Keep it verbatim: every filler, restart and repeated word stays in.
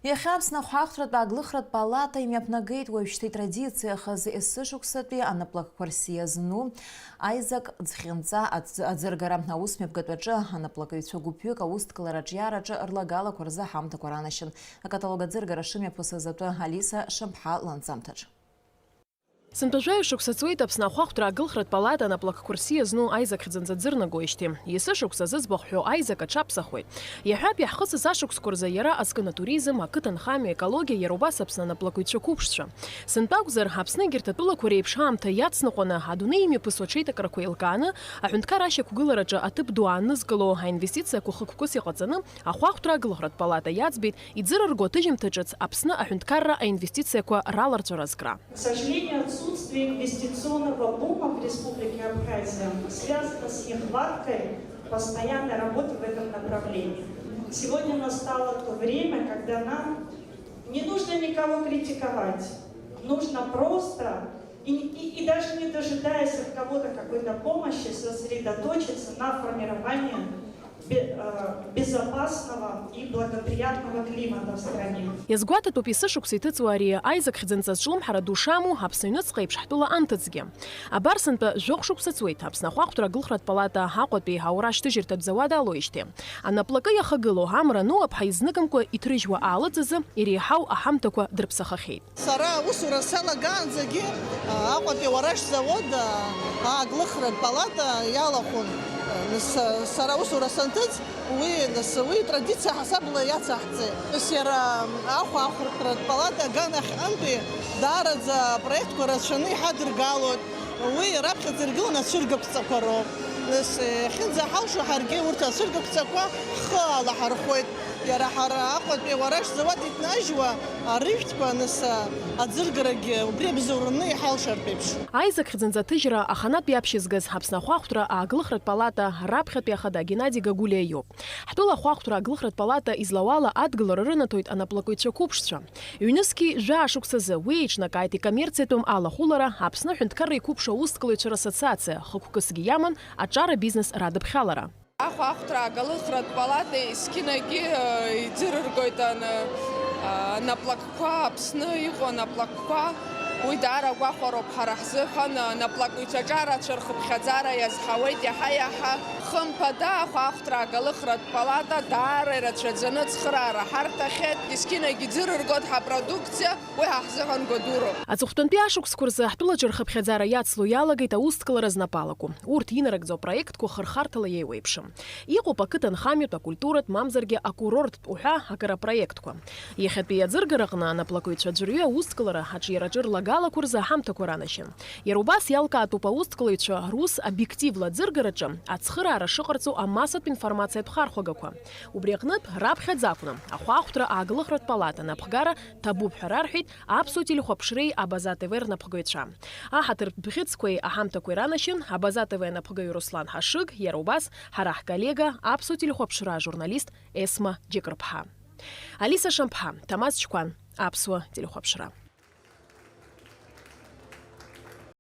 Иахьа Аԥсны ахәаахәҭратә ааглыхратә палата имҩаԥнагеит уажәшьҭа итрадициахаз есышықәсатәи анаплакқәа рсиа зну аизак ӡхьынҵа аӡ-, аӡыргара. Аусмҩаԥгатәаҿы анаплакыҩцәа гәыԥҩык аусҭгалараҿ иаараҿы рлагалақәа рзы аҳамҭақәа ранашьан. Акаталог аӡыргара шымҩаԥысыз атәы Алиса Шамԥҳа ланҵамҭаҿ. Сынтәа жәаҩа шықәса ҵуеит Аԥсны ахәаахәҭра ааглыхратә палата анаплакқәа рсиа зну аизак хьӡынҵа ӡырнагоижьҭеи. Есышықәса зыӡбахә ҳәоу аизак аҽаԥсахуеит. Иаҳҳәап, иаҳхысыз ашықәсқәа рзы иара азкын атуризм, ақыҭанхамҩа, аекологиа, иара убас Аԥсны анаплакыҩцәа қәыԥшцәа. Сынтәа акәзар, Аԥсны егьырҭ атәылақәа реиԥш аамҭа иацныҟәаны, адунеи имҩаԥысуа аҽеиҭакрақәа еилкааны, аҳәынҭқар ашьақәгылараҿы аҭыԥ ду аанызкыло аинвестициақәа хықәкыс иҟаҵаны, ахәаахәҭра ааглыхратә палата иаӡбеит иӡырырго аҭыжьымҭа ҿыц Аԥсны аҳәынҭқарра аинвестициақәа раларҵәара азкра. К сожалению, отсутствие инвестиционного бума в Республике Абхазия связано с нехваткой постоянной работы в этом направлении. Сегодня настало то время, когда нам не нужно никого критиковать, нужно просто и, и, и даже не дожидаясь от кого-то какой-то помощи, сосредоточиться на формировании бе-, э, безопасного и благоприятного климата в стране. Иазгәаҭатәуп есышықәса иҭыҵуа ари аизак хьӡынҵа зҿлымҳара ду шамоу Аԥсны аҩныҵҟа еиԥш ҳтәыла анҭыҵгьы. Абар сынтәа жәохә шықәса ҵуеит Аԥсны ахәаахәҭра ааглыхратә палата Аҟәатәи аура шьҭыжьырҭатә зауад алоуижьҭеи. Анаплакы иахагылоу амра ану аԥҳа изныкымкәа иҭрыжьуа аалыҵ азы иреиҳау аҳамҭақәа дрыԥсахахьеит. Сара аусура салагаанӡагьы, а, Аҟәатәи ауара шзауад, а, ааглыхратә палата иалахәын. Са-, сара аусура санҭыҵ, уи, нас, уи традициа ҳасабла иацаҳҵеит. Нас иара ахәаахәҭратә палата аганахьҟантәи даараӡа апроектқәа рацәаны иҳадыргалоит. Уи раԥхьаӡа иргыланы ацәыргақәҵақәа роуп. Нас, иахьынӡаҳалшо ҳаргьы урҭ ацәыргақәҵақәа ҳхы алаҳархәоит. Иара ҳара Аҟәатәи ауара шзауад иҭнажьуа арыжәтәқәа, нас, аӡыргарагьы убри абзоураны иҳалшартә еиԥш. Аизак хьӡынҵа аҭыжьра аханатә иаԥшьызгаз Аԥсны ахәаахәҭра ааглыхратә палата раԥхьатәи ахада Геннади Гагулиа иоуп. Ҳтәыла ахәаахәҭра ааглыхратә палата излауала адгылара рынаҭоит анаплакыҩцәа қәыԥшцәа. Ҩнызқьи жәаа шықәсазы уи еиҿнакааит икоммерциатәым алахәылара Аԥсны аҳәынҭқарра иқәыԥшу аусҭгалаҩцәа рассоциациа, хықәкысгьы иаман аҿар абизнес радыԥхьалара. Ахәаахәҭра ааглыхратә палата есқьынагьы, э, иӡырыргоит ан-, э, анаплакқәа, Аԥсны иҟоу анаплакқәа. Уи даара гәахәароуп ҳара ҳзыҳәан, анаплакыҩцәа аҿарацәа рхыԥхьаӡара иазҳауеит иаҳа-иаҳа. Хымԥада, ахәаахәҭра ааглыхратә палата даара ирацәаӡаны ацхыраара ҳарҭахьеит, есқьынагь иӡырыргоит ҳапродукциа, уи ҳа ҳзыҳәан гәадуроуп. Аҵыхәтәантәи ашықәсқәа рзы ҳтәылаҿы рхыԥхьаӡара иацло иалагеит аусҭгалара знапы алаку. Урҭ инарыгӡо апроектқәа хырхарҭала еиуеиԥшым. Иҟоуп ақыҭанхамҩатә, акультуратә, мамзаргьы акурорттә уҳәа агара проектқәа. Иахьатәи аӡыргараҟны анаплакыҩцәа аӡәырҩы аусҭгалара аҿиараҿы рлагалақәа рзы аҳамҭақәа ранашьан. Иара убас иалкаатәуп аусҭгалаҩцәа рус обиективла аӡыргараҿы ацхыраара шыҟарҵо амассатә информациатә хархәагақәа. Убри аҟнытә, раԥхьаӡа акәны, ахәаахәҭра ааглыхратә палата напхгара ҭабуп ҳәа рарҳәеит Аԥсуа телехәаԥшреи Абаза Т В рнапхгаҩцәа. Аҳаҭыртә бӷьыцқәеи аҳамҭақәеи ранашьын Абаза Т В анапхгаҩ Руслан Ҳашыг, иара убас ҳара ҳколлега, Аԥсуа телехәаԥшра ажурналист Есма Џьыкырԥҳа. Алиса Шамԥҳа, Ҭамаз Чқәан, Аԥсуа телехәаԥшра.